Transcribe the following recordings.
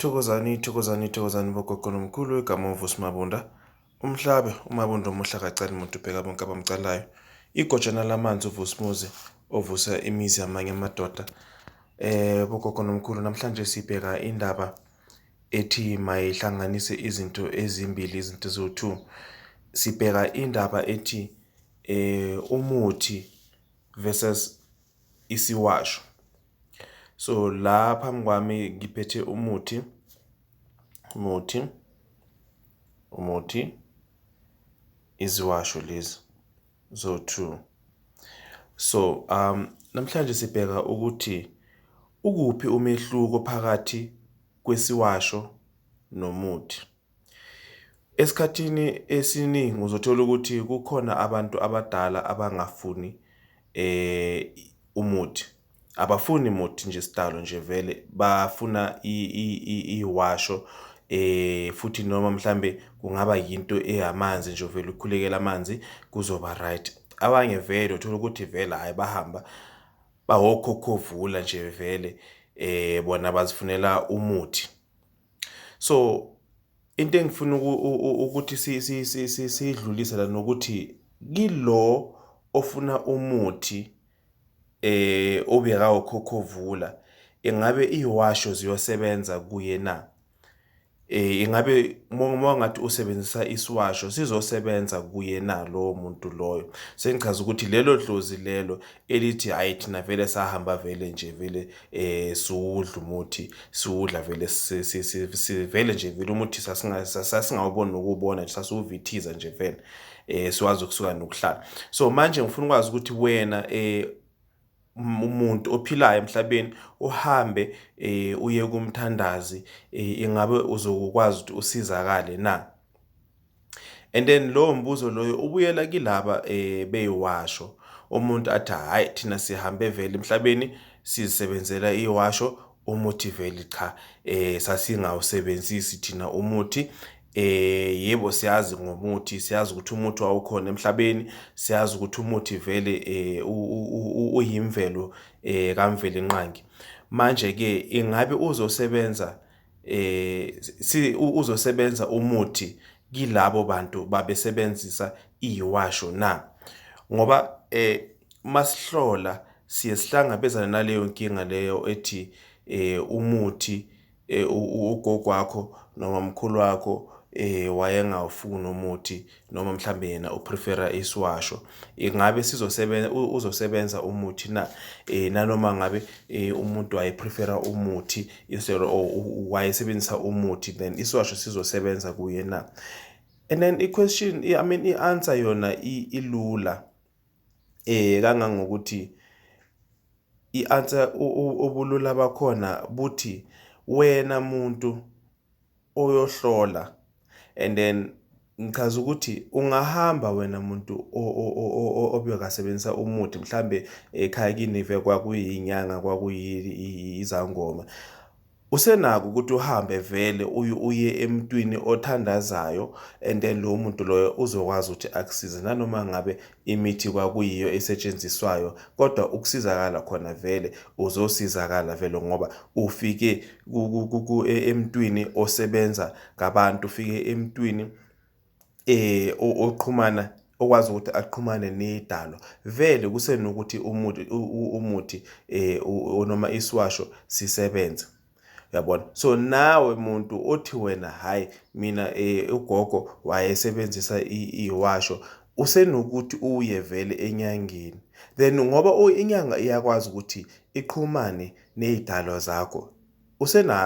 Thokozani, thokozani, thokozani bogogo nomkhulu. Igama uVusi Mabunda. Umhlabe uMabunda omuhle akacali muntu ubheka bonke abamcalayo. Igojana lamanzi uVusimuzi ovusa imizi yamanye amadoda. Bogogo nomkhulu, namhlanje sibheka indaba ethi mayihlanganise izinto ezimbili, izinto eziwu-two. Sibheka indaba ethi umuthi versus isiwasho. So la phambi kwami ngiphethe umuthi, umuthi, umuthi, iziwasho lezi zo-two. So namhlanje sibheka ukuthi ukuphi umehluko phakathi kwesiwasho nomuthi. Esikhathini esiningi uzothola ukuthi kukhona abantu abadala abangafuni umuthi. Abafuni muthi nje sidalo nje vele bafuna iwasho futhi noma mhlambe kungaba yinto eyamanzi nje uvele ukhulekele amanzi kuzoba right. Abanye vele uthola ukuthi vele hhayi bahamba bawokhokhovula nje vele bona bazifunela umuthi. So into engifuna ukuthi siyidlulise la nokuthi kilo ofuna umuthi obekawukhokhovula ingabe iwasho ziyosebenza kuye na? Ingabe uma ngathi usebenzisa isiwasho sizosebenza kuye na lowo muntu loyo? Sengichaza ukuthi lelo dlozi lelo elithi hhayi thina vele sahamba vele nje vele siwudla umuthi siwudla vele sivele nje vele umuthi sasingawuboni nokuwubona nje sasiwuvithiza nje vele siwazi ukusuka nokuhlala. So manje ngifuna ukwazi ukuthi wena umuntu ophilayo emhlabeni uhambe uye kumthandazi ingabe uzokwazi ukuthi usizakale na? And then lowo mbuzo loyo ubuyela kilaba beyiwasho. Umuntu athi hhayi thina sihambe vele emhlabeni sizisebenzela iwasho umuthi vele cha sasingawusebenzisi thina umuthi. Yebo siyazi ngomuthi, siyazi ukuthi umuthi wawukhona emhlabeni, siyazi ukuthi umuthi vele uyimvelo kaMvelinqangi. Manje-ke ingabe uzosebenza uzosebenza umuthi kilabo bantu babesebenzisa iwasho na? Ngoba masihlola siye sihlangabezane naleyo nkinga leyo ethi umuthi ugogo wakho noma umkhulu wakho wayengawufuni umuthi noma mhlambe yena uprefera isiwasho. Ingabe sizosebenza uzosebenza umuthi na? Nanoma ngabe umuntu wayeprefera umuthi instead or wayesebenzisa umuthi then isiwasho sizosebenza kuye na? And then i-question, I mean i-answer yona ilula kangangokuthi i-answer ubulula bakhona buthi wena muntu oyohlola and then ngichaza ukuthi ungahamba wena muntu obekasebenzisa umuthi mhlambe ekhaya kini kwakuyinyanga kwakuyizangoma, usenako ukuthi uhambe vele uye emntwini othandazayo and then lowo muntu loyo uzokwazi ukuthi akusize nanoma ngabe imithi kwakuyiyo esetshenziswayo, kodwa ukusizakala khona vele uzosizakala vele ngoba ufike emntwini osebenza ngabantu, ufike emntwini oxhumana okwazi ukuthi axhumane nedalwa. Vele kusenokuthi umuthi umuthi noma isiwasho sisebenze. Uyabona? So nawe muntu othi wena hhayi mina ugogo wayesebenzisa iwasho, usenokuthi uye vele enyangeni. Then ngoba inyanga iyakwazi ukuthi ixhumane ney'dalwa zakho,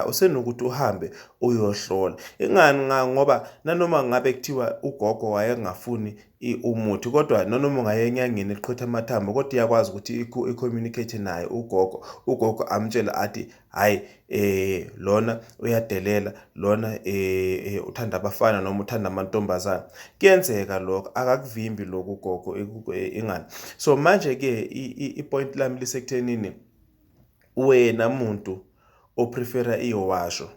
usenokuthi uhambe uyohlola. Ingani ngoba nanoma ngabe kuthiwa ugogo wayengafuni umuthi kodwa nanoma ungaya enyangeni eqhwetha amathambo kodwa iyakwazi ukuthi i-communicate naye ugogo, ugogo amtshele athi hhayi lona uyadelela, lona uthanda abafana noma uthanda amantombazane. Kuyenzeka lokho, akakuvimbi lokho ugogo ingani. So manje-ke i-point lami lisekuthenini wena muntu oprefera iwasho,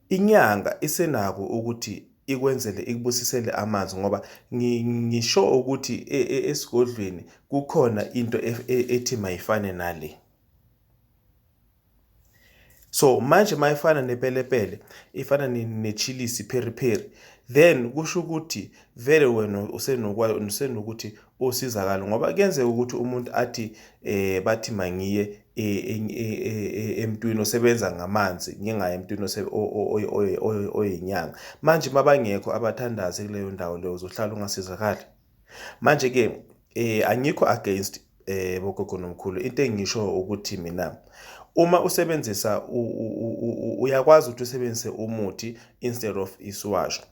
inyanga isenako ukuthi ikwenzele ikubusisele amanzi ngoba ngisho ukuthi esigodlweni kukhona into ethi mayifane nale. So manje mayifana nepelepele, ifana nechilisi peri peri, then kusho ukuthi vele wena usenokuthi usizakale, ngoba kuyenzeka ukuthi umuntu athi bathi mangiye emntwini osebenza ngamanzi, ngingayi emntwini oyinyanga. Manje mabangekho abathandazi kuleyo ndawo leyo, uzohlala ungasizakali. Manje-ke angikho against bogogo nomkhulu. Into engisho ukuthi mina, uma usebenzisa, uyakwazi ukuthi usebenzise umuthi instead of isiwasho.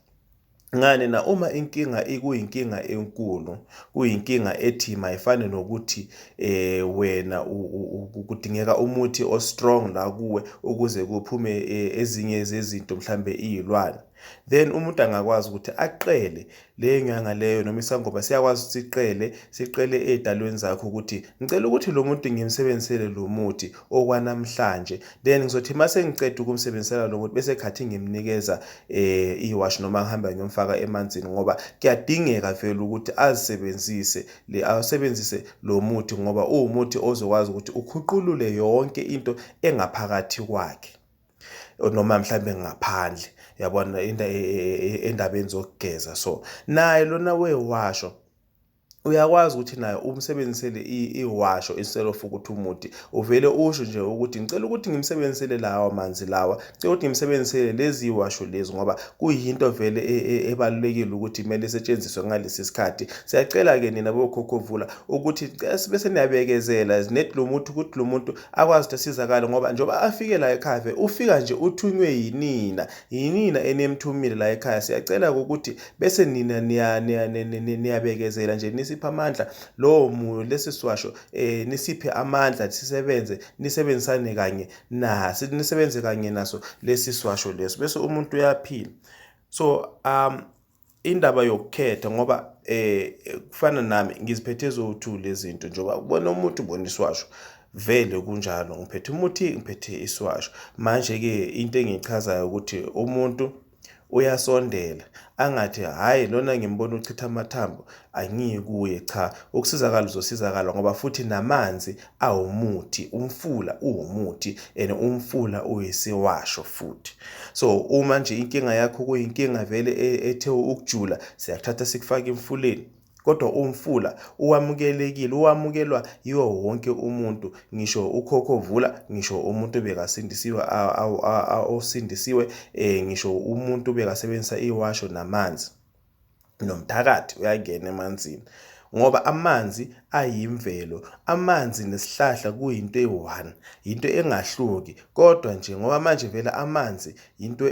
Ngani na? Uma inkinga ikuyinkinga enkulu, kuyinkinga ethi mayifane nokuthi wena kudingeka umuthi o-strong la kuwe ukuze kuphume ezinye zezinto, mhlambe iy'lwane, then umuntu angakwazi ukuthi aqele leyo nyanga leyo noma isangoma siyakwazi ukuthi siqele ey'dalweni zakho ukuthi ngicela ukuthi lo muntu ngimsebenzisele lo muthi okwanamhlanje, then ngizothi uma sengiceda ukumsebenzisela lo muthi bese khathi ngimnikeza iwashi noma ngihambe ngiyomfaka emanzini, ngoba kuyadingeka vele ukuthi azisebenzise le awusebenzise lo muthi, ngoba uwumuthi ozokwazi ukuthi ukhuqulule yonke into engaphakathi kwakhe noma mhlambe ngaphandle, yabona, endabeni zokugeza. So naye lona wewasho uyakwazi ukuthi naye umsebenzisele iwasho instead of ukuthi umuthi. Uvele usho nje ukuthi ngicela ukuthi ngimsebenzisele lawa manzi lawa, ngicela ukuthi ngimsebenzisele lezi washo lezi, ngoba kuyinto vele ebalulekile ukuthi kumele isetshenziswe ngalesi sikhathi. Siyacela-ke nina bokhokho vula ukuthi bese niyabekezela nethi lo muntu, ukuthi lo muntu akwazi ukuthi asizakale, ngoba njengoba afike la ekhaya vele ufika nje uthunywe yinina enemthumile la ekhaya. Siyacela ukuthi bese nina niyabekezela nje, nisiphe amandla lowo lesi siwasho, nisiphe amandla sisebenze, nisebenzisane kanye naso, nisebenze kanye naso lesi siwasho leso, bese umuntu uyaphila. So indaba yokukhetha, ngoba kufana nami ngiziphethe zowu-two lezi zinto, njengoba ubona umuntu ubona isiwasho, vele kunjalo, ngiphethe umuthi, ngiphethe isiwasho. Manje-ke into engiyichazayo ukuthi umuntu uyasondela angathi hhayi lona ngimbona uchitha amathambo, angiyi kuye. Cha, ukusizakala uzosizakala, ngoba futhi namanzi awumuthi, umfula uwumuthi and umfula uyisiwasho futhi. So uma nje inkinga yakho kuyinkinga vele ethe ukujula, siyakuthatha sikufake emfuleni, kodwa umfula uwamukelekile, uwamukelwa yiwo wonke umuntu, ngisho ukhokho vula, ngisho umuntu bekasindisiwe, osindisiwe, ngisho umuntu bekasebenzisa iwasho namanzi, nomthakathi uyangena emanzini, ngoba amanzi ayimvelo. Amanzi nesihlahla kuyinto eyi-one, into engahluki, kodwa nje ngoba manje vele amanzi into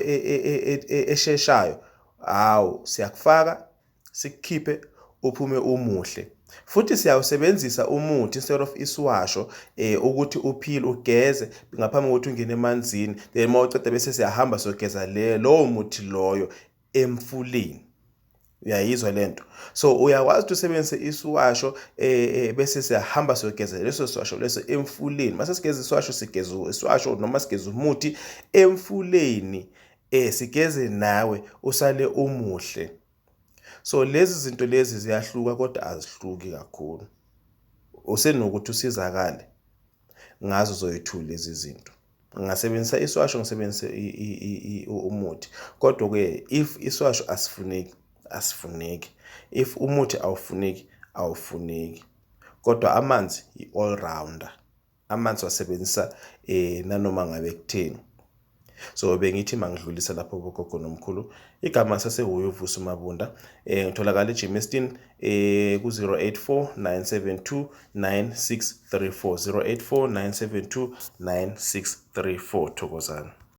esheshayo, hawu, siyakufaka sikukhiphe uphume umuhle. Futhi siyawusebenzisa umuthi instead of isiwasho ukuthi uphile, ugeze ngaphambi kokuthi ungene emanzini, then uma uceda bese siyahamba siyogeza lowo muthi loyo emfuleni. Uyayizwa lento? So uyakwazi ukuthi usebenzise isiwasho, bese siyahamba siyogeza leso siwasho leso emfuleni. Mase sigeza isiwasho, sigeza isiwasho noma sigeza umuthi emfuleni, sigeze nawe usale umuhle. So lezi zinto lezi ziyahluka, kodwa azihluki kakhulu. Usenokuthi usizakale ngazo zoyi-two lezi zinto. Ngingasebenzisa isiwasho, ngisebenzise umuthi, kodwa-ke if isiwasho asifuneki, asifuneki, if umuthi awufuneki, awufuneki. Kodwa amanzi i-all rounder, amanzi wasebenzisa nanoma ngabe kutheni. So bengithi mangidlulisa lapho bogogo nomkhulu. Igama sasewuye uVusi Mabunda, ngitholakala eGermiston ku 084 972 9634, 084 972 9634. Thokozani.